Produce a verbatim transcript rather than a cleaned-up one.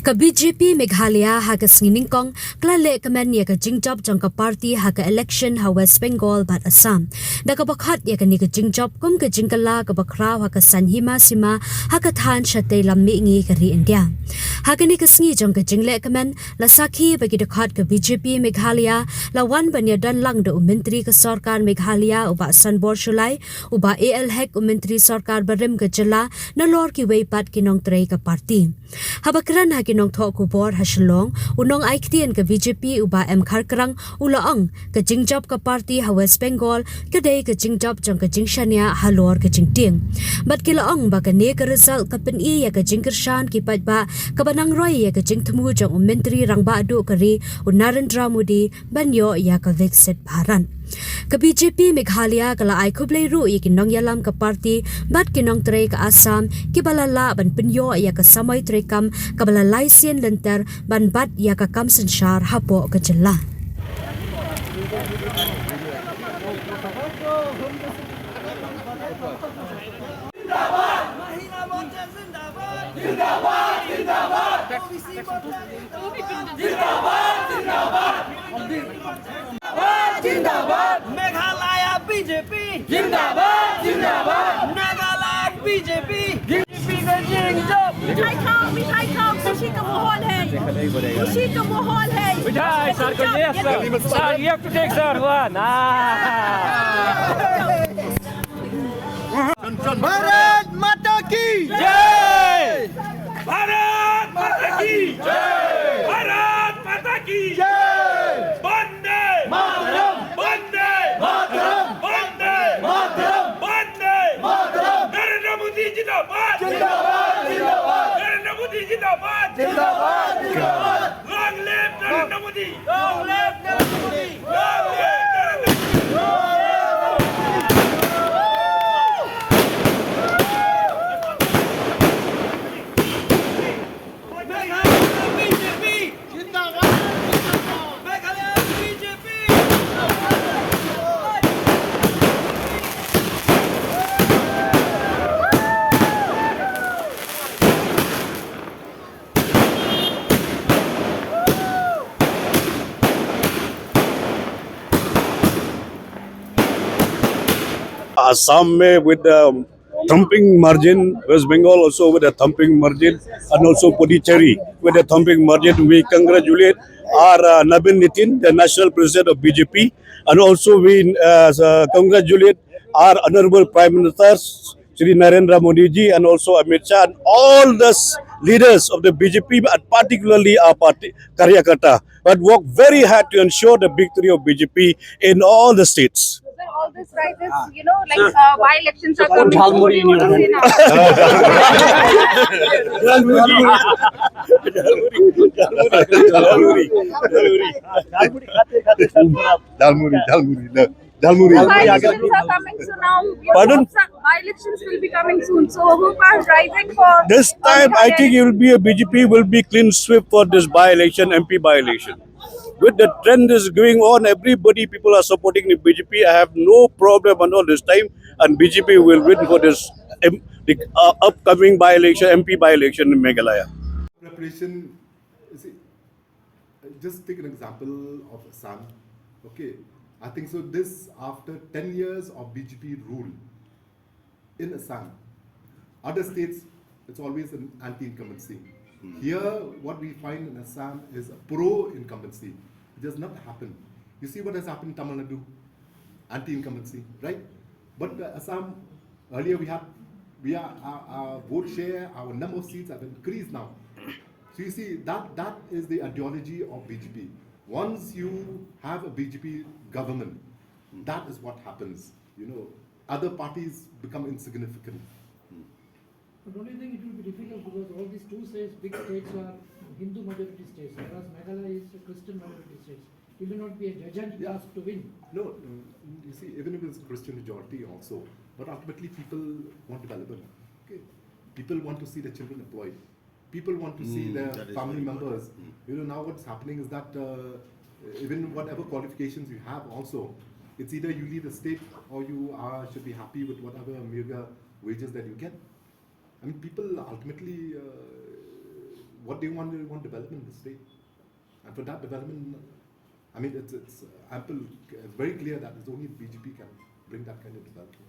Ka B J P Meghalaya ha ka sngi nyngkong ka la leh kmen ïa ka jingjop jong ka party ha ka election ha West Bengal bad Assam. Da kaba khot ïa kane ka jingjop kum ka jingkylla kaba khraw ha ka saiñ hima sima ha ka thaiñ shatei lam mihngi ka ri India. Ha kane ka sngi jong ka jingleh kmen la sakhi ba ki dkhot ka B J P Meghalaya la wan ban ïadon lang da u Myntri ka Sorkar Meghalaya u Bah Sanbor Shullai, u Bah A L Hek u Myntri Sorkar barim ka jylla, nalor kiwei pat ki nongtrei ka party. Haba kren ha ki nongthoh khubor ha Shillong, u nongai ktien ka B J P u Bah M Kharkrang u la ong, ka jingjop ka party ha West Bengal ka dei ka jingjop jong ka jingshaniah halor ka jingtieng. Bad ki la ong ba kane ka result ka pyni ïa ka jingkyrshan ki paidbah kaba nang roi ïa ka jingthmu jong u Myntri Rangbah Duh ka ri u Narendra Modi ban ïoh ïa ka Viksit Bharat. Ka B J P Meghalaya ka la ai khublei ruh ïa ki nongïalam ka party bad ki nongtrei ka Assam kiba la lah ban pynïoh ïa ka samoi treikam kaba la lai sien lynter ban bat ïa ka kam synshar hapoh ka jylla. Meghalaya B J P. Zindabad, zindabad. Nagaland B J P. B J P ka jingjop. Mithai thok, mithai thok, khushi ka mahol hai. Khushi ka mahol hai. Mithai, sir, ko ye, sir. Sir, you have to take, sir, one. Ah. भारत माता की जय। भारत माता की जय। भारत माता की जय। वंदे मातरम। वंदे मातरम। वंदे मातरम। वंदे मातरम। नरेंद्र मोदी जिंदाबाद। जिंदाबाद, जिंदाबाद। नरेंद्र मोदी जिंदाबाद। जिंदाबाद, जिंदाबाद। Long live Narendra Modi. Long live Narendra Modi. Long live Narendra Modi. Meghalaya B J P. Zindabad, zindabad. Meghalaya B J P. Assam में with the thumping margin, West Bengal also with a thumping margin, and also Puducherry with a thumping margin. We congratulate our uh, Nabin Nitin, the national president of B J P, and also we uh, uh, congratulate our honorable Prime Minister Shri Narendra Modi ji and also Amit Shah and all the s- leaders of the B J P, and particularly our party Karyakarta, but work very hard to ensure the victory of B J P in all the states. Sir, all this rises, you know, like uh, by-elections are coming soon. What do you say now? Jhalmuri, jhalmuri, no. Jhalmuri. By-elections are coming soon now. You know, Pardon? By-elections will be coming soon. So hope are rising for This time, I think it will be a B J P will be clean sweep for this by-election, M P by-election. With the trend is going on, everybody, people are supporting the B J P. I have no problem at all this time, and B J P will win for this um, the, uh, upcoming by-election, M P by-election in Meghalaya. Preparation, you see, just take an example of Assam. Okay, I think so. This after ten years of B J P rule in Assam, other states, it's always an anti-incumbency. Here, what we find in Assam is a pro-incumbency. It does not happen. You see what has happened in Tamil Nadu? Anti-incumbency, right? But uh, Assam, earlier we had, we are, our, our vote share, our number of seats have increased now. So you see, that, that is the ideology of B J P. Once you have a B J P government, that is what happens. You know, other parties become insignificant. But don't you think it will be difficult because all these two states, big states, are Hindu majority states, whereas Meghalaya is a Christian majority state? Will you not be a giant task to win? No, mm, you see, even if it's Christian majority also, but ultimately people want development. Okay, people want to see their children employed. People want to see their family members. You know, now what's happening is that uh, even whatever qualifications you have also, it's either you leave the state or you are should be happy with whatever meager wages that you get. I mean, people ultimately uh, What they want, they want development in the state. And for that development, I mean, it's, it's ample, it's very clear that it's only B J P can bring that kind of development.